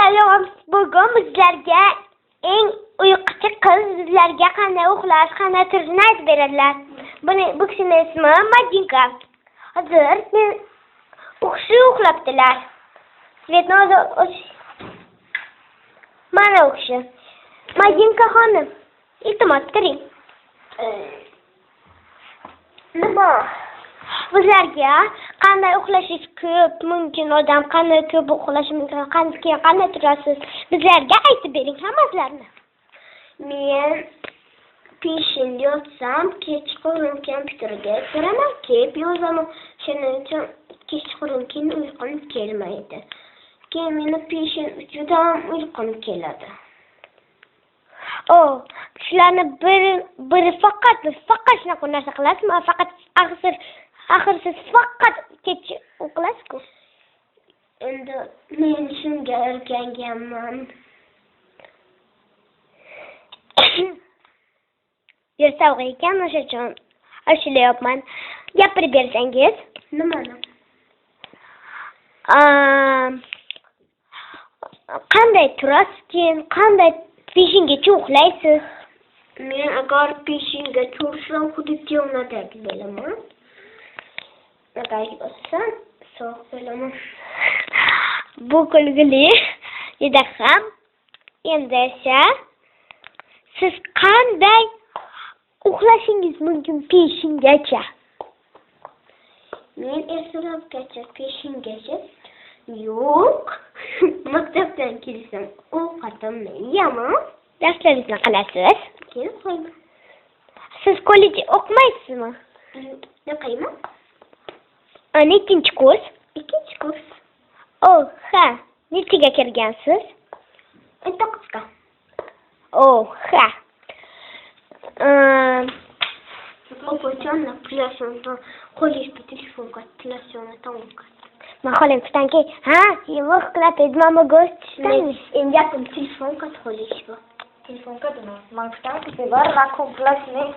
Salom. Bugun bizlarga eng uyquchi qiz bizlarga qanday uxlash, qanday turishni aytib beradilar. Buni bu kishining ismi Madinka. Hozir men u kishi uxlabdilar. Светni hozir mana u kishi. Madinka xonim, iltimos turing. Nima? Bizlarga qanday uxlashingiz ko'p mumkin odam qanday ko'p uxlashi mumkin, qanday keyin qanday turasiz? Bizlarga aytib bering hammasini. Men peshinda yotsam, kechqurun kompyuterga kiraman, kelib yozaman. Shuning uchun kechqurun keyin uyqum kelmaydi. Keyin meni peshin juda ham uyqum keladi. O, shularni biri faqat shunaqa narsa qilasizmi? Faqat axir siz faqat kech uxlaysiz-ku. Endi men shunga o'rganganman. Yer sovuq ekan, o'sha uchun ashulayapman. Gapirib bersangiz. Nimani? Qanday turasiz keyin, qanday peshingacha uxlaysiz? Men agar peshinga tursam, xuddi temnodek bo'laman. Agar yotsam, sovuq bo'laman. Bu kulgili juda ham. Endi esa siz qanday uxlashingiz mumkin peshingacha? Men ertalabgacha peshingacha yo'q. Maktabdan kelsam ovqatimni yeyman. Darslaringizni qilasiz? Keyin uxlayman. Siz kollej o'qimaysizmi? O'qiyman. Nechinchi kurs? Ikkinchi kurs. O, ha. Nechiga kirgansiz? 9ga. O, ha. Opajon, qo'lingizda telefon katta. Man xohlayman kutanki, ha, yo'q qilib mama go'sht tushdan. Endi gapim telefon katta qo'lingizda. Telefon kadını. Man kutan var, man kompleks ne?